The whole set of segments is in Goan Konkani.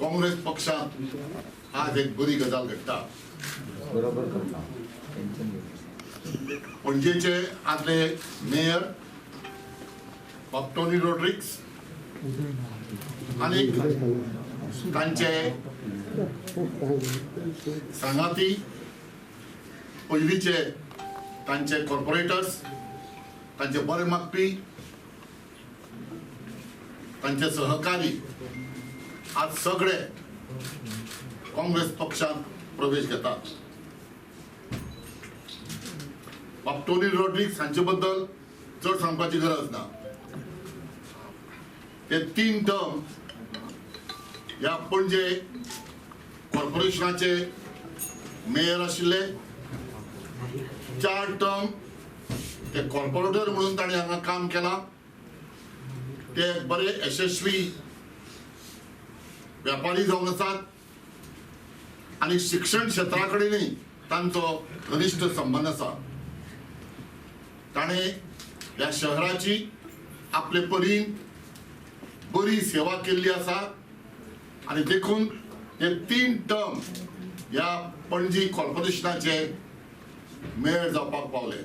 काँग्रेस पक्षांत आज एक बरी गजाल घडटा. बरोबर करता, टेन्शन घेवं. पणजेचे आदले मेयर बाब टोनी रॉड्रिक्स आनी तांचे सांगाती, पयलींचे तांचे कॉर्पोरेटर्स, तांचे बरे मागपी, तांचे सहकारी आज सगळे काँग्रेस पक्षांत प्रवेश घेतात. बाब टोनी रॉड्रिक्स हांचे बद्दल चड सांगपाची गरज ना. ते तीन टर्म ह्या पणजे कॉर्पोरेशनाचे मेयर आशिल्ले. चार टर्म ते कॉर्पोरेटर म्हणून तांणी हांगा काम केलां. ते एक बरे यशस्वी व्यापारी जावन आसात आनी शिक्षण क्षेत्रा कडेनूय तांचो घनिश्ट संबंद आसा. ताणें ह्या शहराची आपले परीन बरी सेवा केल्ली आसा आनी देखून हे तीन टर्म ह्या पणजी कॉर्पोरेशनाचे मेयर जावपाक पावले.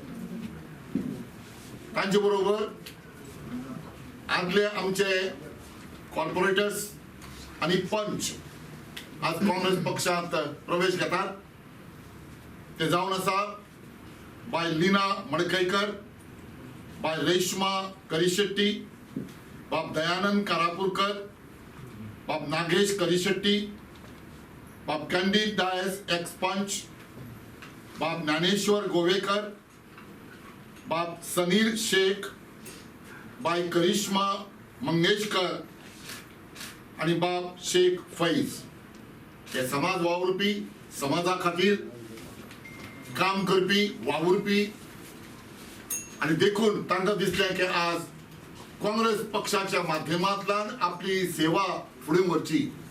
तांचे बरोबर आदले आमचे कॉर्पोरेटर्स आनी पंच आज काँग्रेस पक्षांत प्रवेश घेतात, ते जावन आसा बाय लिना मडकयकर, बाय रेश्मा करिशेट्टी, बाब दयानंद कारापूरकर, बाब नागेश करिशेट्टी, बाब कॅन्डीड डायस, एक्स पंच, बाब ज्ञानेश्वर गोवेकर, बाब सनीर शेख, बाय करिश्मा मंगेशकर आणि बाब शेख फैज. हे समाज वावुरपी, समाजा खातीर काम करपी वावुरपी आणि देखून तांकां दिसलें की आज काँग्रेस पक्षाच्या माध्यमांतल्यान आपली सेवा फुडें व्हरची.